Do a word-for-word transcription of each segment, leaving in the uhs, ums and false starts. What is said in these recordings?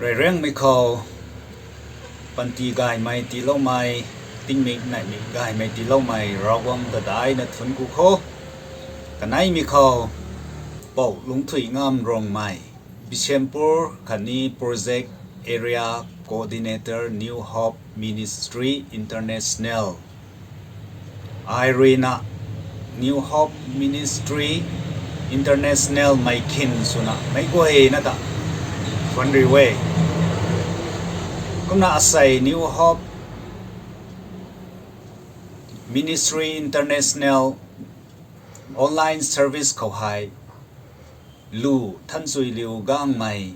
Reyrangmei khou, panty gaymei tiiloumei, tingmik neihmik gaymei tiiloumei Ravguangc ta daihna thuanc ku kho. Kaneimei khou, Pou Lungthuingamv Rongmei, Bishnupur khatni Project Area Coordinator, New Hope Ministry International. Ai ruina New Hope Ministry International mei khin swna meic guayna ta thuanc riu e. Kumna asei New Hope Ministry International online service khou hei lu thanchuy liu gangmei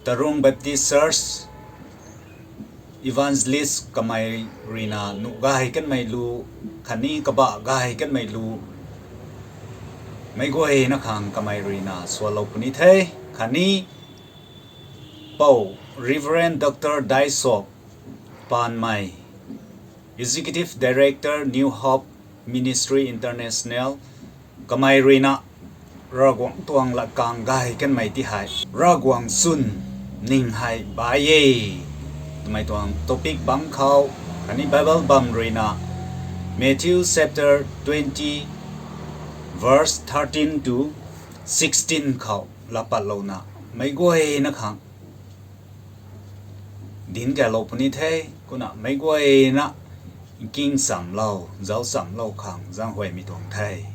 Tarung Baptist Church Evangelist kamei ruina nuh gay kanmei lu, khatni kabah gay kanmei lu, meic guayna khang kamei ruina sualou puni the, khatni Pou Reverend Doctor Daisop Panmei, Executive Director, New Hope Ministry International, kamei ruina Ravguangc tuang latkang gay kanmei ti hei Ravguangc chwn ning hei bai e twmei tuang topic bangc khou, khatni Bible bam ruina Matthew chapter twenty, verse thirteen to sixteen khou lapatlouna meic guayna khang dinc kaylou puni the. Kumna meic guayna nkingchamlou, zauchamlou khang zaenghuaymei tuang the.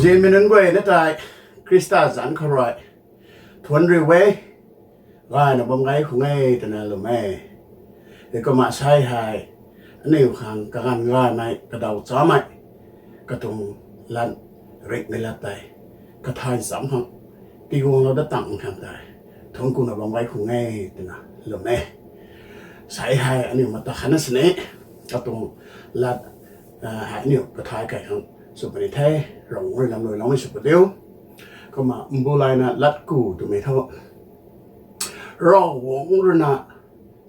Zianmei nunc guay na tei, Khrista zanc khou rui thuanc riu e, gayna bam gay khang e twna lwm e. Heikumna sei hei aniu khang kaganv gaymei, kadaw chamei, katuang lat, ringhmei lat tei kathay cham khang tiguanglou dat tang khang tei thuanc kuna bam gay khang e twna lwm e. Sei hei aniu mata khatna sini katuang lat hei aniu kathay kai khang sw puni the. Ravguangc rui lam lui loumei sw pu diu. Kumna mbulayna lat ku twmei thu, Ravguangc rui na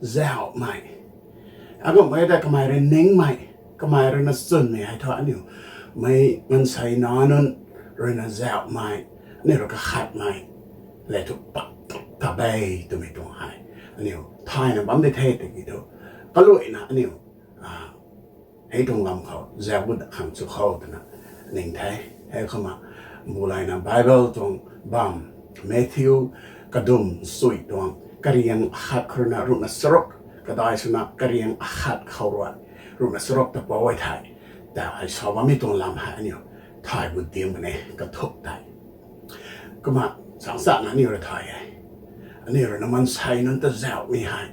zauhmei, akumhmei ta kamei rui ningmei, kamei rui na chwnmei hei thu aniu mei maansei nac nunc rui na zauhmei, aniu rui kakhatmei le thu pat ta be twmei tuang hei aniu thayna bam di the tiki thu, kaluaina aniu hei tuang lam khou zauc gut khang chu khou twna ning the. Heikumna mbulayna Bible tuang bam, Matthew kadum sui tuang kariang akhat khou rui na ruhna charuk, kadai swna kariang akhat khou rui ruhna charuk ta pou e thei, ta hei sa bammei tuang lam hei aniu thay gut diang puni kathuk tei. Kumna changchana aniu rui thay e. Aniu rui na maansei nunc ta zauhmei hei,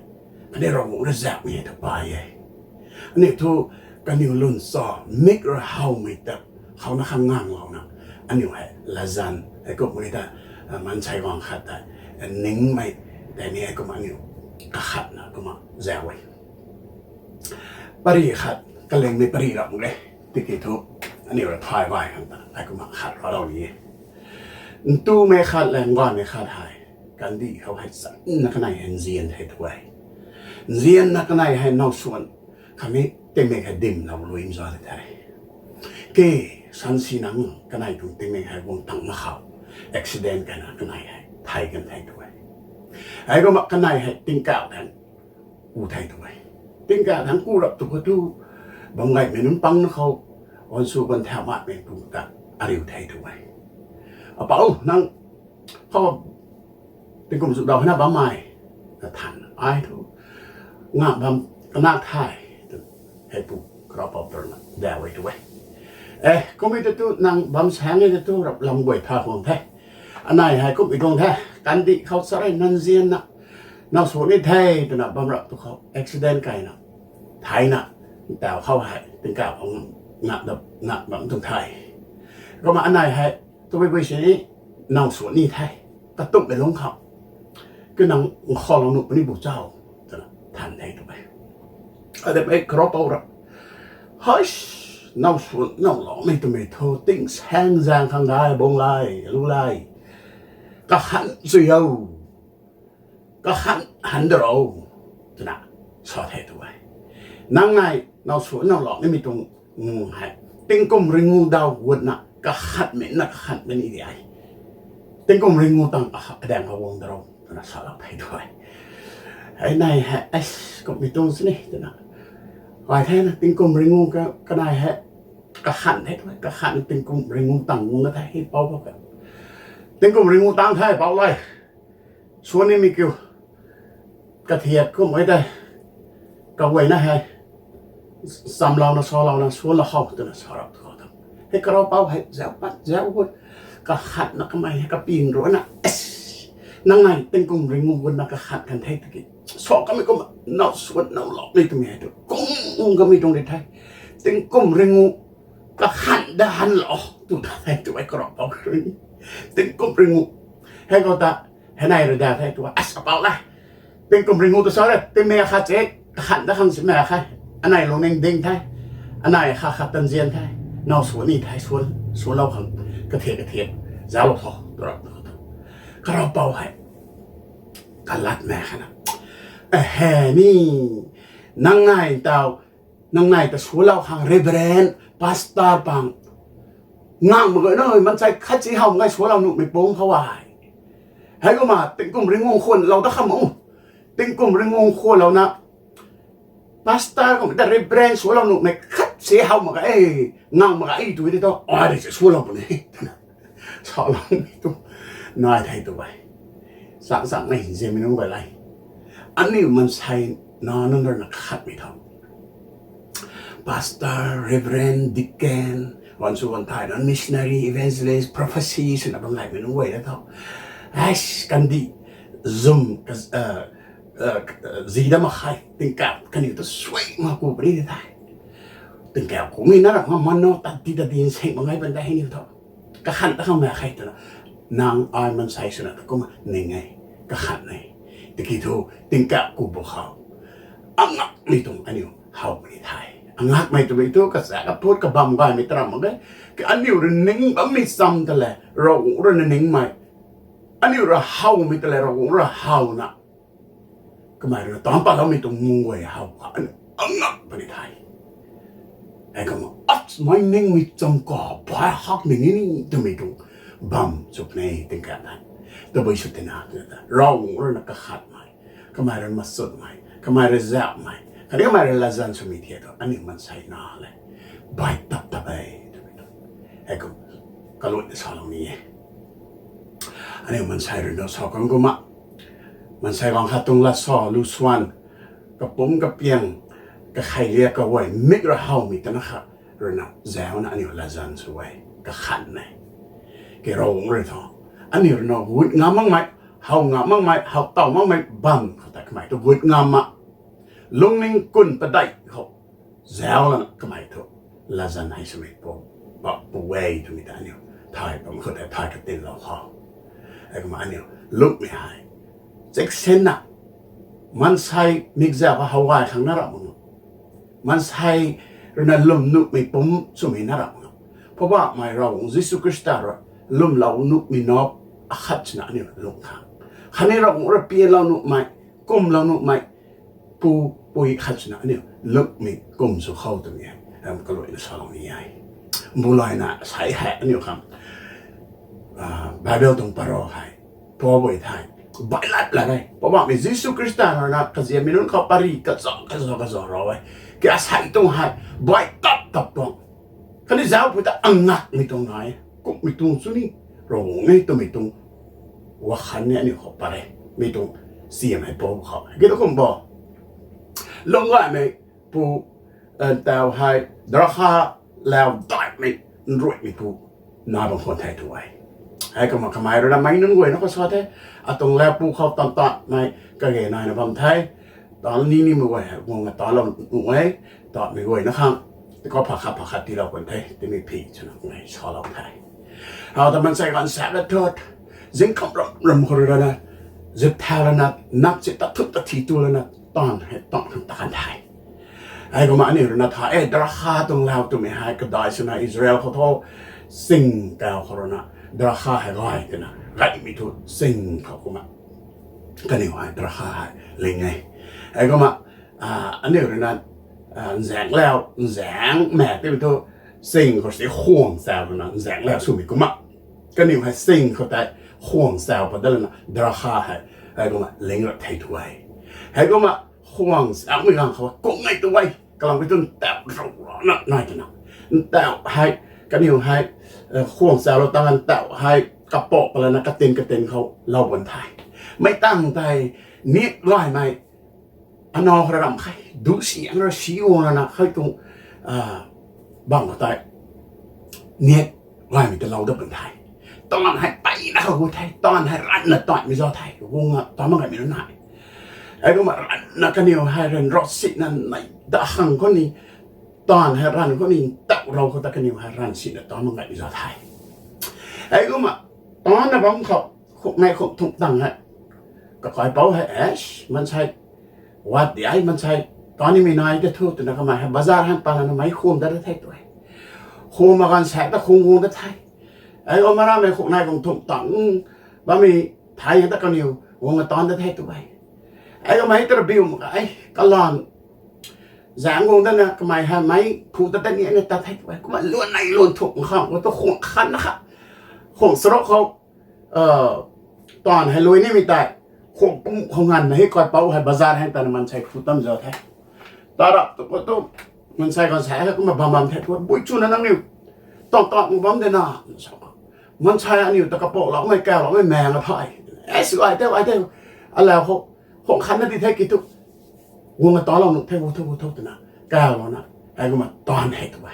aniu Ravguangc rui zauhmei hei ta pay e. Aniu thu kaniw lwn cha mik rui howmei ta khouna khang nganglouna, aniu hei latzan heikumhmei ta maansei guang khat tei ningmei tei ni heikumna aniu kakhatna kumna zauc e. Pary khat kalingmei pary ram e, tiki thu aniu rui thay gay khang ta heikumna khat raclou ni e. Ntumei khat le nggaymei khat hei kandih khou hei channa kanei hei nzian the tu e. Nzianna kanei hei now swan khatni tingmik hei dimlou lui mza the. Ke, sansi nang kanei tuang tingmik hei guang tang mak khou accident kaina kanei hei thei kan the tu e. Heikumna kanei hei tingkauh thangc ku the tu e. Tingkauh thangc ku rap tu khou tu, bam gaymei nunc pang na khou, on sw ban thau matmei pu ta ariu the tu e. Apou, nang khou tingkum zu daw hei na bammei, na than ai thu, nga bam kanak the, hei pu, karaupou turna daw e tu e. E, kummei ta tu nang bam saeng e ta tu rap lam guay tha khwang the. Anei hei kummei tuang the, kandih khou charei nanzianna now swan ni the twna bam rap tu khou accident kaina theina, ntaw khou hei tingkauh khou ngak bam tuang the. Kumna anei hei tabui bui sini now swan ni the, katumhmei lungc khou ke nang nkhavlou nuh puni bu chau, twna than the tu e. Adepmei karaupou ra, hei, now swan now loumei twmei thu ting saeng zaeng khang dai bung lay lu lay, kakhan sw o, kakhan han da ro, twna sa the tu e. Nang nei now swan now loumei tuang hei tingkum ringu daw gutna kakhanmei na kakhanmei ni di e. Tingkum ringu tang kadaeng khou guang da ro, twna salou the tu e. Hei nei hei, kummei tuang sini twna, ai thena tingkum ringu kanei hei kakhan the tu e, kakhan tingkum ringu tang guang na the hei pou khou ka, tingkum ringu tang the pou lay, swan nimei kiu, kathiat kummei tei kaguayna hei chamlouna salouna swanlou khou twna sa rap tu khou ta, hei karaupou hei zauc pat zauc gut, kakhatna kamei hei kaping ruina, nang nei tingkum ringu gutna kakhat kan the tiki, sa kamei kumna now swan now loumei twmei hei tu kum kamei tuang di the. Tingkum ringu kakhan da hanlou tu ta the tu e karaupou rui. Tingkum ringu, hei khou ta, hei nei rui da the tu e, apou la, tingkum ringu tu sa re, tingmei khat se kakhan da khang simei khe, anei lungning ding the, anei khat khat tanzian the, now swan ni the, swanlou khang kathiat kathiat zauclou tho tu rap tu khou ta, karaupou hei kalatmei khatna, ahe ni, nang nei taw, nang nei ta swanlou khang reverend, pastor pang ngak mak ge na, maansei khat si how mak ge swanlou nuhmei pung khou e. Heikumna tingkum ringu khwanlou da kham o, tingkum ringu khwanlouna pastor kummei ta reverend swanlou nuhmei khat si how mak ge, ngak mak ge tu di tu, ai rui si swanlou puni, twna saloumei tu nai the tu e. Chang changmei zianmei nunc guay le, aniu maansei nac nunc rui na kakhatmei tho, pastor, reverend, deacon, Puan sw bam thayna missionary, evangelist, prophecy swna bam gaymei nunc guay na tho. Ais, kandih, zum, ka, uh, uh, zi dam mak khe, tingkauh kaniw ta suai mak ku puni di the. Tingkauh kumei na ram ma mano, tati tati nseng mak ngai ban da hei niw tho. Kakhan ta khang mak khe twna. Nang ai mansei swna ta kumna ning e, kakhan e. Tiki thu, tingkauh ku bo khou. Angakmei tuang aniu how puni the. Angakmei twmei thu, kacha kaput kabam gaymei taram mak ge. Aniu rui ning bammei cham ta le, Ravguangc rui na ningmei. Aniu rui howmei ta le, Ravguangc rui howna. Kamei rui na taanc patloumei tuang mung guay how kha aniu angak puni the. Hei kumna, ach, mei ningmei cham ka, bai hak ni ni ni twmei tuang bam sw puni tingkauh the. Tabui sw tina, Ravguangc rui na kakhatmei, kamei rui machutmei, kamei rui zauhmei, khatni kamei rui latzan swmei thei thu, aniu mansei na le, bai tap tap e, twmei tu. Hei kum, kalui na salou ni e. Aniu mansei rui na sa kan kumna, mansei gang khat tuang lat sa, lu swan, kapumc kapiang, kakhei lia kaguay, mik rui howmei tana kha, rui na zauhna aniu latzan sw e, kakhan e. Kei Ravguangc rui thu, aniu rui na gut ngam makmei, how ngam makmei, how taw makmei bam khou tei kamei thu gut ngam mak. Lungning kun padeih khou, zauc lana kamei thu, latzan hei swmei pu, pa pu e twmei ta aniu, thay pam khou tei thay katinlou khou. Hei kumna aniu, lungmei hei, cheksinna, mansei mikzauh khou how gay khang na ram mak. Mansei rui na lwm nuhmei pumc swmei na ram mak. Poubauhmei Ravguangc Jisu Khrista rui lwmlou nuhmei na akhat swna aniu lung khang. Khatni Ravguangc rui pianlou nuhmei, kumlou nuhmei, pu, pui khat swna aniu lungmei kum sw khou twmei, ram kalui na salou ni e. Mbu layna sei hei aniu khang, ah, Bible tuang parou hei, Paul guay thei, bai lat lat e. Poubauhmei Jisu Khrista rui na kaziammei nunc khou pary kaza kaza kaza rou e. Kei asei tuang hei, bai tap tap tuang. Khatni zauc pui ta angakmei tuang nai e. Kumhmei tuang chu ni, Ravguangc e twmei tuang wakhan ni aniu khou pat e. Mi tuang siam hei Paul khou. Kei tu kum bo. Lung gaymei pu, eh, tau hei, drakha lau daihmei, nruimei pu, na bam khwan the tu e. Hei kumna kamei rui na mei nunc guay na khou sa the, atuang lau pu khou tan tanmei, kage naina bam the, tan ni ni mei guay hei, guang a tanlou nuh e, tanmei guay na khang, tikau pha khat pha khat tiilou kan the, timei phi swna ngai salou the. How ta mansei ganv sa ka thut, zingkham ram ram khou rui rana, zip thau lana, nap si ta thut ta thi tu lana, tan hei, tan khang ta kan the. Hei kumna aniu rui na tha e, drakha tuang lau twmei hei, kadai swna Israel khou tho, sing kau khou rui na, drakha hei gay twna, gaymei thu sing khou kumna. Kaniw hei drakha hei ling e. Hei kumna, ah, aniu rui na, ah, nzaeng lau, nzaeng mak timei thu, sing khou si khuang chau rui na, nzaeng lau swmei kumna. Kaniw hei sing khou tei khuang chau pat dat lana, drakha hei, hei kumna ling rap thei tu e. Hei kumna, khuang chaumei ganv khou kung ngai tu e, kalam kei tu ntauh rou rana nai twna. Ntauh hei, kaniw hei, eh, khuang chaulou tang ntauh hei, kapou palana katin katin khou lou bam the. Mei tang tei, niak gaymei, anaw khou ram khe, du siang ra si guang lana khe tuang, ah, bam khou tei, niak gaymei ta lou dat bam the. Taanv hei peyna khou gu the, taanv hei ranvna taanmei zauc the, guang a taanv mak gaymei nunc hei. Hei kumna ranvna kaniw hei ranv rou sina nei da khang khou ni, taanv hei ranv khou ni, ntauh rou khou ta kaniw hei ranv sina taanv mak gaymei zauc the. Hei kumna, taanvna bam khou, khuk nei khuk thumh tang hei. Kakaipouc hei, eish, mansei, wat di ai mansei, taanv nimei nai de thu twna kamei hei bazar hang palana mei khum dat the tu e. Khum a ganv sa ta khum guang dat the. Hei kumna ramei khuk nei khuk thumh tang, bammei thei ta kaniw, guang a taanv dat the tu e. Hei kumna hei ta biu mak e, kalam, zaeng guang datna kamei hei mei phu ta tat ni aniu tat the tu e. Kumna luan nei luan thumh khang, khou tu khwang khan na kha. Khwang charuk khou, taanv hei lui nimei tei, khwang pum khou nganvna hei kaipouc hei bazar hang tana mansei phu tam zauc the. Tarap tu khou tu, mansei ganv sa hei kumna bam bam the tu, bui chuna nangniw, tan tan mu bam de na, sa. Mansei aniu ta kapouloumei, kauloumei maeng a the. E, si ai tei, ai tei, alau khou, khwang khan na di the ki tu. Guang a taanlou nuh the, gu thu, gu thu twna, kaulouna, hei kumna taanv hei tu e.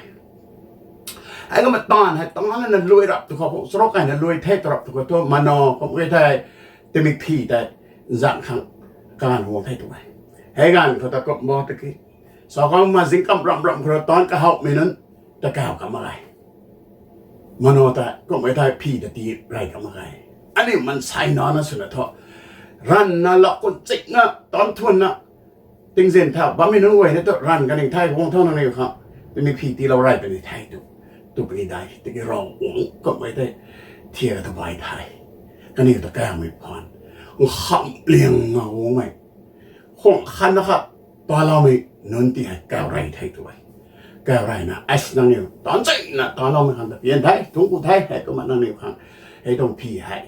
Hei kumna taanv hei tangc na lui rap tu khou, charuk kai na lui the tu rap tu khou thu, mano kum e thei, timik phi tei, zang khang, kaganv guang the tu e. Hei ganv khou ta kum bo tiki, sa khang ma zingkam ram ram khou rui taanc kahawmei nunc, ta kaw kam mak ge. Mano ta kum e thei phi ta tii rey kam mak ge. Aniu mansei nana swna thu, ranvna lak kun chikna, taanc thuanna, tingzin tha bammei nunc guay na tu ranv kaning thei guang tho nangniw khang, timik phi tiilou rey puni the tu, tu puni dai tiki Ravguangc kum e thei, thiak ta bai the. Kaniw ta kawmei phaan, nkham liang na guangmei, khwang khat na kha, taloumei nunc ti hei kaw rey the tu e. Kaw reyna, as nangniw taanc chikna taloumei khang ta pian the, thungc ku the, hei kumna nangniw khang, hei tuang phi hei,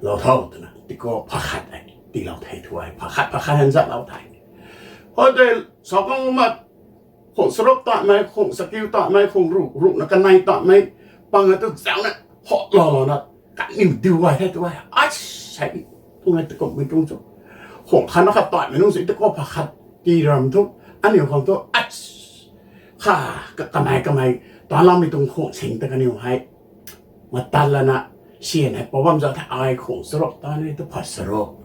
lou tho twna, tiki pha khat hei tiilou the tu e, pha khat, pha khat hei zatlou the. Hou tei, sa khang ma, khwang charuk tatmei, khwang chakiu tatmei, khwang ruh, ruhna kanei tatmei, pang na tu zauna, hou lou louna, kaniw diu gay the tu e, as, hei, tung e tu kummei tuang chu. Khwang khat na kha tatmei nunc si tiki pha khat tii ram thu, aniu khang thu, as, kha, ka, kamei, kamei, taloumei tuang khwang sing ta kaniw hei, matat lana, syan hei pou bam za the ai khwang charuk tatmei tu pha charuk.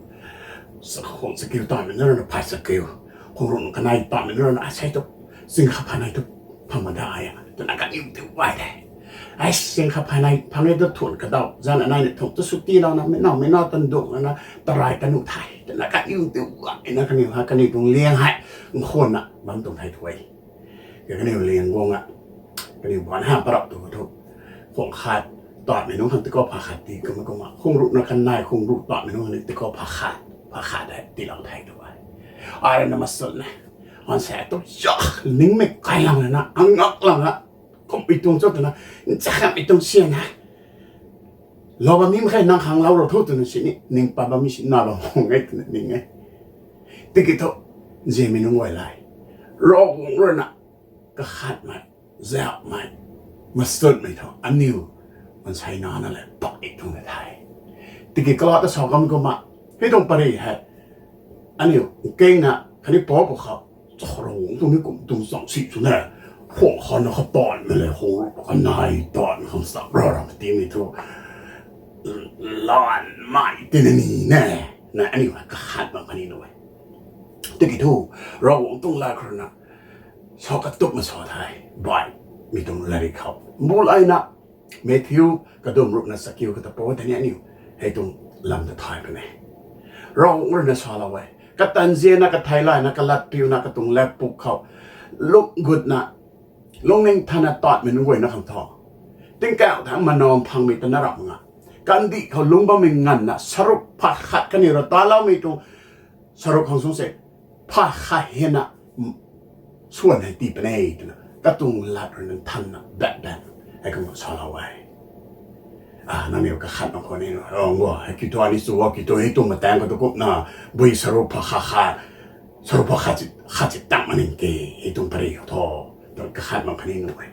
Khwang chakiu tatmei nunc rui na pha chakiu. Khwang ruhna kanei tatmei nunc rui na asei tu, zing kha pha nei tu, pha ma da ai, twna kaniw diu gay the. Ai, zing kha pha nei, pha nei tu thuanc kadaw, zana nai ni thuanc tu sw tiilouna, mei naw, mei naw tan dungc lana, tarai ta nuh the, twna kaniw diu gay na kaniw hei, kaniw tuang liang hei, nkhwanna bam tuang the tu e. Kaniw liang guang a, kaniw baanv ha parap tu khou thu, khwang khat tatmei nunc khang tiki pha khat tii kumna kumna, khwang ruhna kanei, khwang ruh tatmei nunc khang tiki pha khat, pha khat hei tiilou the tu e. Ai rui na masun e, an sa tu zak, ningmei kai lang lana, angak lang a, kummei tuang cho twna, nchakamei tuang syan hei, lou bam ni mak khe, nang khang lou rou tho twna sini, ning pat bammei si na bam khang e twna ning e. Tiki thu, nzianmei nunc guay le, Ravguangc rui na, kakhatmei, zaumei, masunmei thu, aniw, mansei nana le, pak e tuang de the. Tiki kala ta sa kam kumna, hei tuang pary hei, aniu, kengna, khatni pou pwkhou, cha Ravguangc tuang ni kum tuang chang si sw na, khwang khat na kha tatmei le, khwang ruh kanei tatmei khang chap ra ram timei thu, lanmei tina ni na, na aniu hei kakhat bam khatni nu e. Tiki thu, Ravguangc tuang lat khou rui na, sa katup ma sa the, bai, mi tuang latrik khou. Mbu laina, Matthew, kadum ruhna chakiu kata pou tei ni aniu, hei tuang lam ta thay puni. Ravguangc rui na salou e. Katan zianna, kathei layna, kalat piuna, katuang lat puk khou, lung gutna, lungning thana tatmei nunc guayna khang thu, tingkauh thangc manaw phangmei ta na ram nga, kandih khou lungc bammei nganvna, charuk pha khat kaniw rui taloumei tuang, charuk khang sung se, pha khat hena, swan hei tii puni twna, katuang lat rui na thanna, bat bat, hei kumna salou e. A, nangniw kakhat mak khou ni, ong gua, hei kiu thu ani chu, kiu thu hei tuang mataeng khou tu kumna, bui charuk pha khat khat, charuk pha khat chi, khat chi tang maning ke, hei tuang pary khou thu, tu kakhat mak khatni nu e.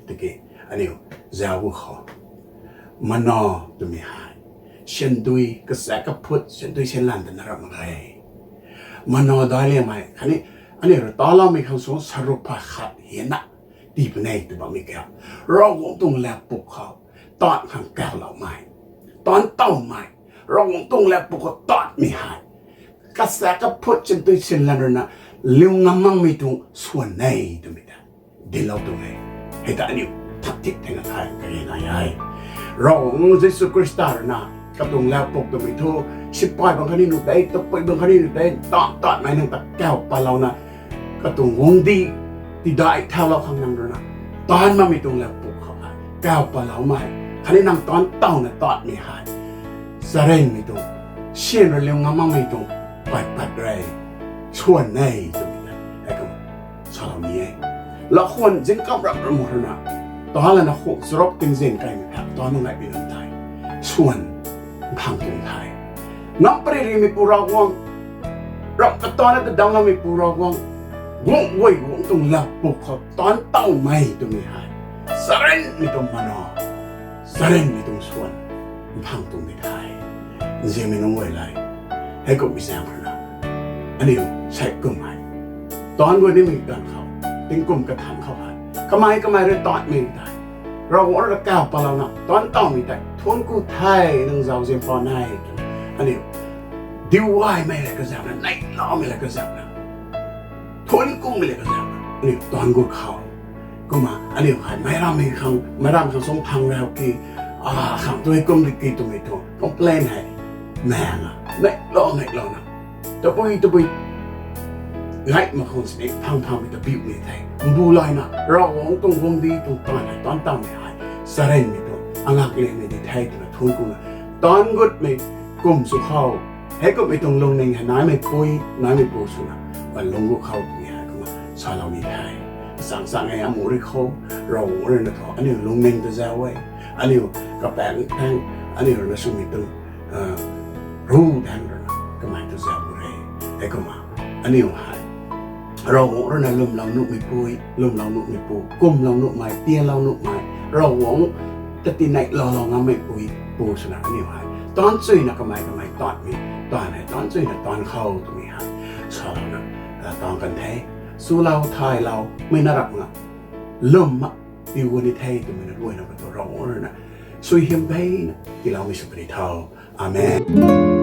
Tiki, aniu, zauc bu khou, manaw twmei hei, syandui, kasa kaphut, syandui syanlan ta na ram mak ge. Manaw daic liangmei, khatni, aniu rui taloumei khang sung charuk pha khat hena, tii puni tw bammei kiu. Ravguangc tuang lat puk khou, taanv khang kawloumei, taanv tawmei, Ravguangc tuang lat puk khou tatmei hei, kasa kaphut syandui syanlan rui na, liu ngam makmei tuang swan e twmei ta, dinclou tuang e. Hei ta aniu, thak thik thena thay kage nai e. Ravguangc Jisu Khrista rui na, katuang lat puk twmei thu, sipai bang khatni nu tei, tapui bang khatni nu tei, taanv taanvmei nang ta kaw patlouna, katuang guangcdic, tidaih thaulou khang nang rui na, taanv makmei tuang lat puk khou hei, kaw patloumei, khatni nang taanv tawna tatmei hei, charynmei tuang, syan rui liu ngam makmei tuang, paipat rui, swan e twmei ta, hei kumna, salou ni e. Lakhwan zingkam rap ram rui na, ta lana khwang charuk tingzin kaimei thak taanv nunc nai pi nunc tei, swan, mphang tuang the. Ngam pary rimeipu Ravguangc, rap kata na kadam lammeipu Ravguangc, guangc guay guangc tuang lat puk khou taanv tawmei twmei hei, charynmei tuang manaw, charynmei tuang swan, mphang tuang di the. Nzianmei nunc guay le, hei kumhmei zaeng rui na, aniu, sei kum hei, taanv guay nimei ganv khou, tingkum kathanc khou hei, kamei kamei rui tatmei tei, Ravguangc rui kaw patlouna taanc tawmei tei thuanc ku the, nang zauzian paan e twna aniu diu gaymei le kazakna, neihloumei le kazakna, thuanc kumei le kazakna aniu taanc gut khou, kumna aniu hei meic rammei khang, meic ram khang sung phang rau ki, a khang tu kum di ki twmei tuang complain hei maeng a, neihlou neihlouna, tabui tabui gay mak khang sini phang phangmei ta biumei the. Mbu layna Ravguangc tuang guangcdic tuang taanv hei taanc tawmei hei charynmei tuang angak liangmei di the twna thuanc kuna taanc gutmei kum sw khou, heikumhmei tuang lungning hei naimei pui, naimei pu swna ban lungc gut khou twmei hei kumna salou ni the. Chang chang e amu rui khou, Ravguangc rui na thu aniu lungning ta zau e, aniu kapaeng thaeng, aniu rui na swmei tuang ru thaeng rui na kamei ta zau pu re. Heikumna aniu hei Ravguangc rui na lwmlou nuhmei pui, lwmlou nuhmei pu, kumlou nuhmei, tianlou nuhmei, Ravguangc ta tineihlou lou ngammei pui, pu swna aniu hei taanc chuyna kamei kamei taanmei, taanv hei taanc chuyna taanc khou twmei hei salouna taanc kan the. Swlou thaylou mei na rap nga lwm mak piu ni the twmei na luaina khou tu Ravguangc rui na suaihiam pheyna tiiloumei sw puni tho. Amen.